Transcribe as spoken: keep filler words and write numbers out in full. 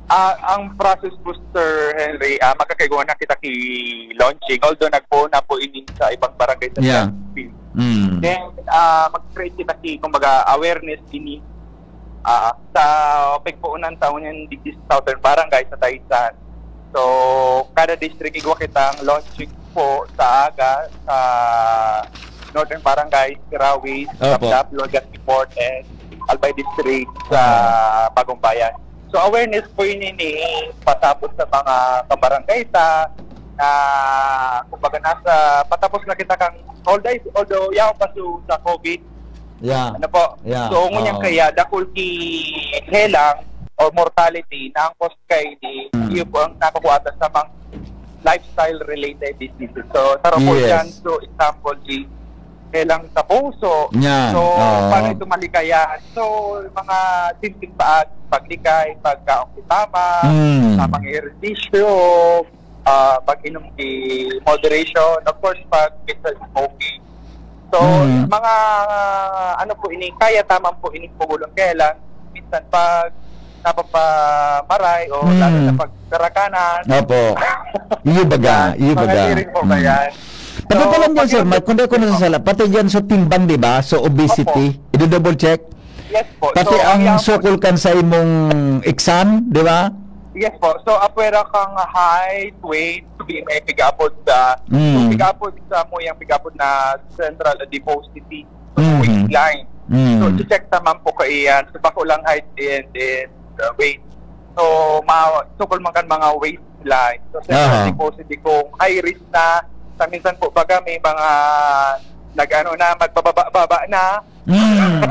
Ah, ang process po, Sir Henry, ah, magkakaigwa na kita ki launching. Although nagpoon na po ini sa ibang barangay sa Yeah. Philippines. Mm. Then, ah, mag-create kita ki, kumbaga, awareness ini, ah, sa pagpuunan sa unyan digdi sa Southern Barangay sa Taysan. So, kada district, igwa kitang launching po sa aga sa Northern Barangay, Sirawi, Opo. Sabdap, Logan Report, and Albay District sa Bagong Bayan. So, awareness po ini ni pasabot sa mga kabarangay ta na, kumbaga, nasa patapos na kita kang, although, although yaon pa su- sa COVID, Yeah. ano po? Yeah. So, ngunyan Oo. kaya, dakul ki helang or mortality na ang cause kay ni, Mm. iyo po ang nakukuha ta sa mga lifestyle-related diseases. So, taro po Yes. dyan. So, example, di helang sa puso. Yan. So, Oo. paano ito malikayan? So, mga simpleng paag, paglikay, pagkaon ko tama, Mm. tamang ehersisyo, ah, pag-inom ki moderation, of course, pag minsan smoking. So, Mm. mga, ano po ini, kaya taman po ini pugulong kaya lang, minsan pag napapamaray o Mm. lalo na pag karakanan. Opo. Iyo baga, Yan, iyo mga baga. siring po Mm. ba yan? Tabi So, pa lang dyan, sir, pag- Mark, kung di ako nasasala, pati dyan sa timbang, di ba? So, obesity, i-double check. Yes po. Pati So, ang ang sukol kan sa imong iksan, di ba? Yes po. So, apwera kang height, weight, B M I, pig-apod sa, Mm. so, pig-apod sa mo yung pig-apod na central adiposity, so, Mm. waistline. Mm. So, check naman po ko iyan. So, bako lang height and, and uh, weight. So, ma sukol man kan mga waistline. So, central Aha. adiposity kung high risk na, sa minsan po baga may mga nag-ano na, magbababa-baba na. Mm.